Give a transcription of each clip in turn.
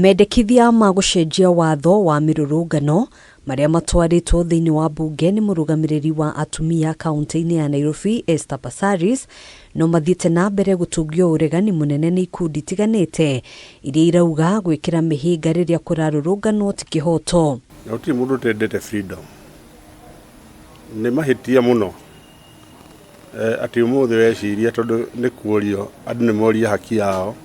Mendekithia ma gũcenjia watho wa mĩrũrũngano marĩa matwarĩtwo thĩinĩ wa mbunge nĩ mũrũgamĩrĩri wa atumia kaunti-inĩ ya Nairobi Esther Passaris no mathiĩte na mbere gũtungio ũregani mũnene nĩ ikundi itiganĩte iria irauga gwĩkĩra mĩhĩnga rĩrĩa kũrarũrũnganwo ti kĩhoto. Na gũtirĩ mũndũ ũtendete freedom. Nĩ mahĩtia mũno atĩ ũmũthĩ weciria tondũ nĩ kuorio andũ nĩ moria haki yao,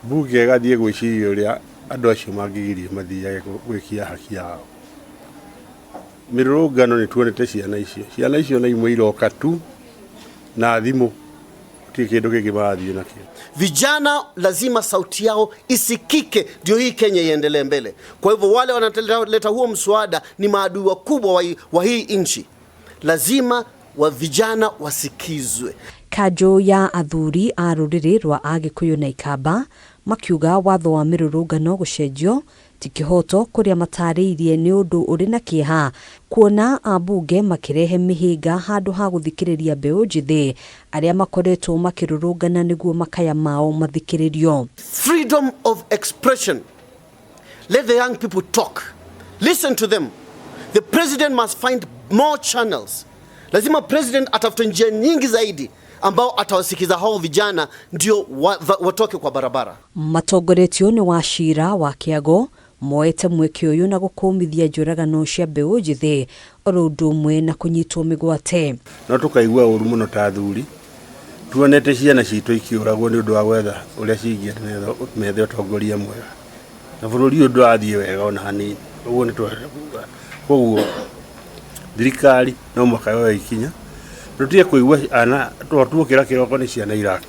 mbunge ĩgathiĩ gwĩciria ũrĩa andũ acio mangĩgirio mathiage gwĩkia haki yao. Mĩrũrũngano nĩ tuonete ciana icio, ciana icio na imwe iroka tu na thimũ, gũtirĩ kĩndũ kĩngĩ marathiĩ nakĩo. Vijana lazima sauti yao isikike, ndio hii Kenya iendelee mbele. Kwa hivyo wale wanaleta huo mswada ni maadui wakubwa wa hii nchi. Lazima wa vijana wasikizwe. Kanjũ ya athuri a rũrĩrĩ rwa Agĩkũyũ na Ikamba makiuga watho wa mĩrũrũngano gũcenjio ti kĩhoto, kũrĩa matarĩirie nĩ ũndũ ũrĩ na kĩeha kuona ambunge makĩrehe mĩhĩnga handũ ha gũthikĩrĩria mbeũ njĩthĩ arĩa makoretwo makĩrũrũngana nĩguo makaya mao mathikĩrĩrio. Freedom of expression. Let the young people talk. Listen to them. The president must find more channels. Lazima president atafute njia nyingi zaidi ambao atawasikiza hao vijana ndio watoke kwa barabara. Matongoretio nĩ Wachira wa Kĩago moete mweke ũyũ na gũkũmithia njũragano cia mbeũ njĩthĩ oro ũndũ ũmwe na kũnyitwo mĩgwate. No tũkaigua ũru mũno ta athuri tuonete ciana citũ ikĩũragwo nĩ ũndũ wa gwetha ũrĩa cingĩenda methe ũtongoria mwega, na bũrũri ũyũ ndũrathiĩ wega ona hanini. Ũguo nĩ twenda kuga, koguo thirikari no mũhaka yoe ikinya, tũtige kũigua ana tuokĩra kĩroko nĩ ciana irakua.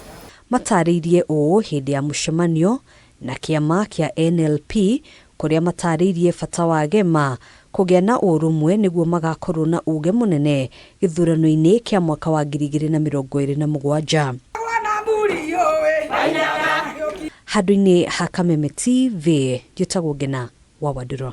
Matarĩirie ũũ hĩndĩ ya mũcemanio na kĩama kĩa NLP, kũrĩa matarĩirie bata wa GEMA kũgĩa na ũrũmwe nĩguo magakorwo na uge mũnene gĩthurano-inĩ kĩa mwaka wa 2027. Handũ-inĩ ha Kameme TV, njĩtagwo Ngena wa Wandũrũ.